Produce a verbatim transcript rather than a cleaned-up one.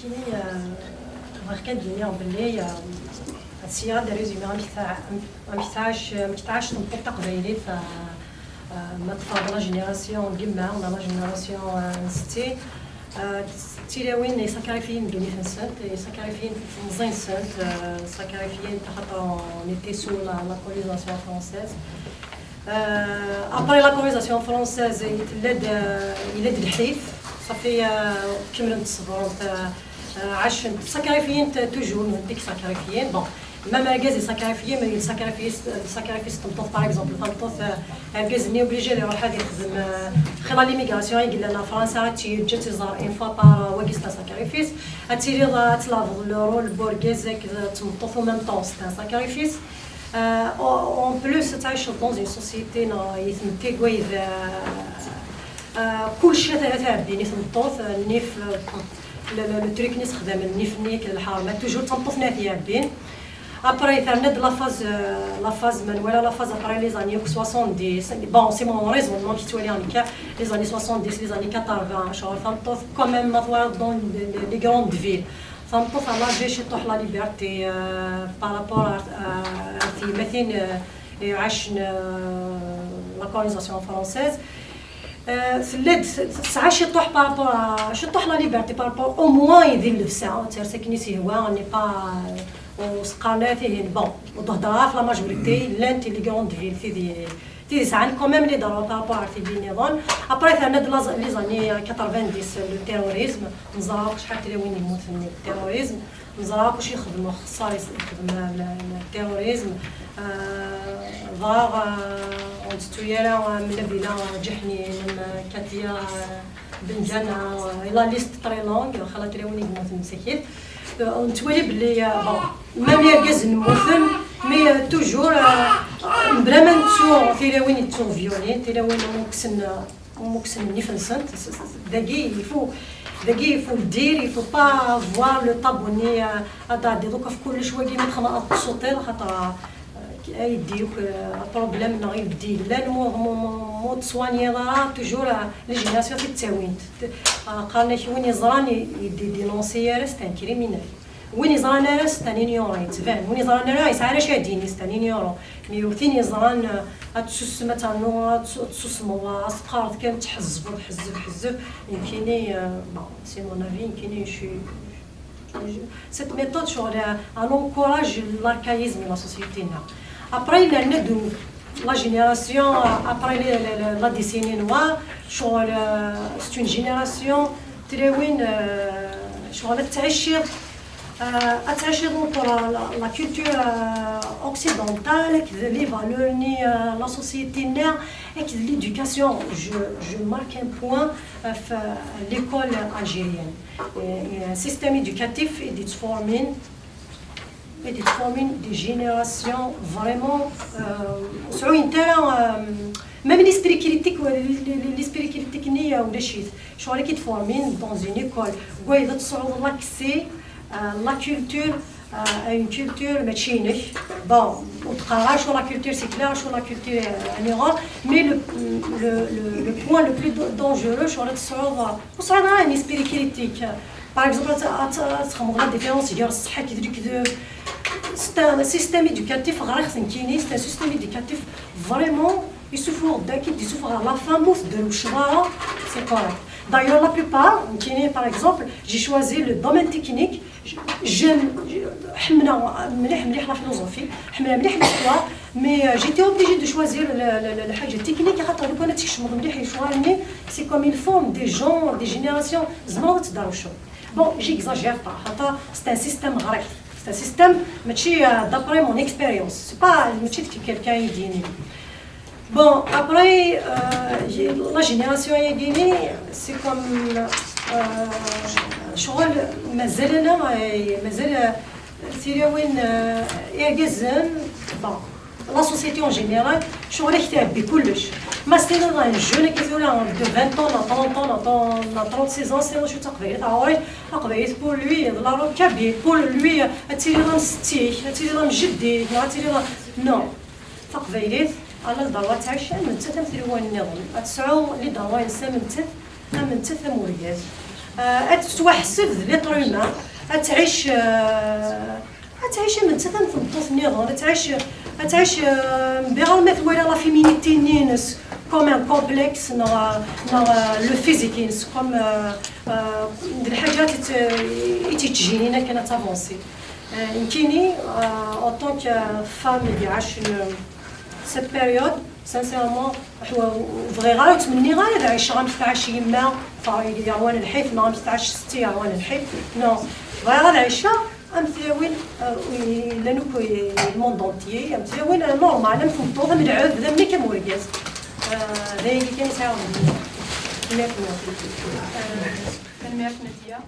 Kini, euh, bɣiɣ kan ad d-iniɣ belli, euh, ad syiɣ ad d-résumé amek tɛac, amek tɛac tmeṭṭut taqbaylit, euh, euh, ma teffeɣ la génération n yemma, la génération, euh, n setti. Euh, d tilawin yessakarifiyen ddunit-nsent, yessakarifiyen temẓi-nsent, euh, yessakarifiyen axaṭer on était sous la, la colonisation française. Euh, après la colonisation française, yella-d, euh, yella-d lḥif, ṣafi, euh, kemmlent ṣebrent, euh, euh, ɛacent, sacrifiyent toujours, nutenti sacrifiyen. Bon, même argaz yessacrifiyen, mais yessacrifiye s, yessacrifiye s tmeṭṭut, par exemple, tameṭṭut, euh, argaz-nni obligé ad iruḥ ad ixdem, euh, xilla l'immigration i yellan ɣer Fransa, ad tt-yeǧǧ ad tt-iẓer une fois par, euh, wagi c'est un sacrifice. Ad tiliḍ, euh, ad tlabeḍ le rôle n urgaz akked tmeṭṭut en même temps, c'est un sacrifice. Euh, en en plus, ad tɛiceḍ dans une société neɣ i tmetti n wayed, euh, euh, kulci ad t-ɛebbin i tmeṭṭut, euh, nnif, euh, le, le, le truc-nni sexdamen, nnif-nni akked lḥerma, toujours d tameṭṭut-nni ad t-iɛebbin. Après, terna-d la phase, euh, la phase, ma nwala la phase après les années soixante-dix. Bon, c'est mon raisonnement, ki ttwaliɣ nekk, les années soixante-dix, les années quatre-vingts, genre, tameṭṭut, quand même, ma twalaḍ dans les, les, les grandes villes. Tameṭṭut à l'âge ciṭuḥ la liberté, euh, par rapport à, à, à tiyemmatin, euh, iɛacen, euh, la colonisation française. Euh, tella-d tesɛa ciṭuḥ par rapport à, ciṭuḥ la liberté par rapport au moins i di llebsa, ad ters akken i s-yehwa, n'est pas, euh, ur s-qqaren ara tihin. Bon, ur d-heddreɣ ara ɣef la majorité, llant les grandes villes, tid i, tid yesɛan quand même les droits par rapport ar tidi nniḍen. Après, terna-d la, les années quatre-vingt-dix, le terrorisme, neẓra akk acḥal n tlawin yemmuten di terrorisme, neẓra akk acu yexdem, axeṣṣar yexdem le, le terrorisme. Euh, dɣa, euh, ur nettu ara, euh, am Nabila, euh, Ǧeḥnin, am, euh, Katia, euh, Benǧana, euh, et la liste très longue, xilla tlawin i yemmuten msakit. Euh, nettwali belli, euh, bon, même irgazen mmuten, mais, euh, toujours, euh, mebla ma nettu tilawin yettuɣ violin, tilawin mmukksen, euh, mmukksen nnif-nsent, s-, s-, s-, dagi, il faut, dagi, il faut le dire, il faut pas voir le tabou-nni, euh, ad tɛeddiḍ akk ɣef kullec, wagi ma txedmeḍ ad tsuṭiḍ, xaṭer, euh, aydi akk, euh, problème neɣ ibeddi yellan, mu, mu, mu, mu teswaniyeḍ ara, toujours, euh, les générations i d-ttawint. T-, euh, qqaren-ak win yeẓran i, i d-dénoncer ara, c'est un criminel. Win yeẓran ara, c'est un ignorant, yettban. Win yeẓran ara, yesɛa ara acu ad d-yini, c'est un ignorant. Mais ur tin yeẓran, euh, ad tsusem, ad ternu, ad tsu-, ad tsusmeḍ, ad teqqareḍ kan tḥezzbeḍ, ḥezzeb, ḥezzeb. Nekkini, euh, bon, c'est mon avis, nekkini, je suis, je, cette méthode, genre, euh, elle encourage l'archaïsme dans la société-nneɣ. Après, il y a la génération, euh, après les, les, les, la décennie noire, genre, euh, c'est une génération, tlawin, euh, genre, ad tɛiceḍ, euh, ad tɛiceḍ donc la, la, la culture, euh, occidentale, akked les valeurs-nni, euh, la société-nneɣ, akked l'éducation. Je, je marque un point, euh, ɣef l'école algérienne. Et, et un système éducatif i d-yettformin, i d-yettformin des générations vraiment, euh, ur sɛuint ara, euh, même l'esprit critique, les, les, les, l'esprit critique-nni, euh, ulac-it. Ccɣel i d-yettformin dans une école, wayeḍ ad tesɛuḍ l'accès, euh, la culture, euh, à une culture mačči inek. Bon, ur d-qqareɣ ara sur la culture, c'est clair, sur la culture, euh, en Iran, mais le, le, le, le point le plus da-, dangereux, ccɣel ad tesɛuḍ, euh, ur tesɛiḍ ara un esprit critique. Par exemple, ad, ad, ad txedmeḍ la différence gar ṣṣeḥḥa akked lekdeb. C'est un système éducatif, ɣriɣ-t nekkini, c'est un système éducatif vraiment, yessuffuɣ-d akken d-yessuffuɣ ɣer la fin, ma ur tedrewceḍ ara, c'est correct. D'ailleurs, la plupart, nekkini, par exemple, j'ai choisi le domaine technique. J'aime, ḥemmleɣ mliḥ, mliḥ la philosophie, ḥemmleɣ mliḥ l'histoire, mais, euh, j'étais obligée de choisir le, le, le, الحاجة technique, xaṭer lukan ad tkecmeḍ mliḥ i lecɣal-nni, c'est comme ils forment des gens, des générations, tzemreḍ ad tedrewceḍ. Bon, j'exagère pas, xaṭer c'est un système ɣriɣ, c'est un système, mačči, euh, d'après mon expérience, c'est pas, mačči d quelqu'un i d-yennan. Bon, après, euh, j'ai, la génération-agi-nni, c'est comme, euh, ccɣel, mazal-aneɣ, euh, mazal, euh, tilawin, euh, irgazen, bon, la société en général, ccɣel ad k-tɛebbi kullec. Ma s-tiniḍ un jeune, akka tura, de vingt ans, neɣ trente ans, neɣ trente, neɣ trente-six ans, s-tiniḍ acu d taqbaylit, ɣur-i, taqbaylit, pour lui, d la langue kabyle, pour lui, ad tiliḍ am setti-k, ad tiliḍ am jeddi-k, neɣ ad tiliḍ am, non. Taqbaylit, ala le droit ad tɛic am nettat am tilawin nniḍen. Ad tesɛu le droit-ines am nettat, am nettat am urgaz. Ad tettwaḥseb d l'être humain, ad tɛic, ad tɛic am nettat am tmeṭṭut nniḍen, ad tɛic, ad tɛic, mbiɣ ma twala la féminité-nni-ines comme un complexe neɣ, neɣ le physique-ines comme d lḥaǧa i tt-, i tt-yettjinin akken ad tavansi. Nekkini, en tant que femme i d-iɛacen cette période, sincèrement, ur bɣiɣ ara, ur ttmenniɣ ara ad ɛiceɣ amek tɛac yemma, yeṛwan lḥif, neɣ amek tɛac setti, yeṛwan lḥif. Non, bɣiɣ ad ɛiceɣ am tlawin yellan akk le monde entier, am tlawin normal, am tmeṭṭut, am lɛebd, am nekk, am urgaz. D ayagi kan i sɛiɣ. Tanemmirt, Nadia.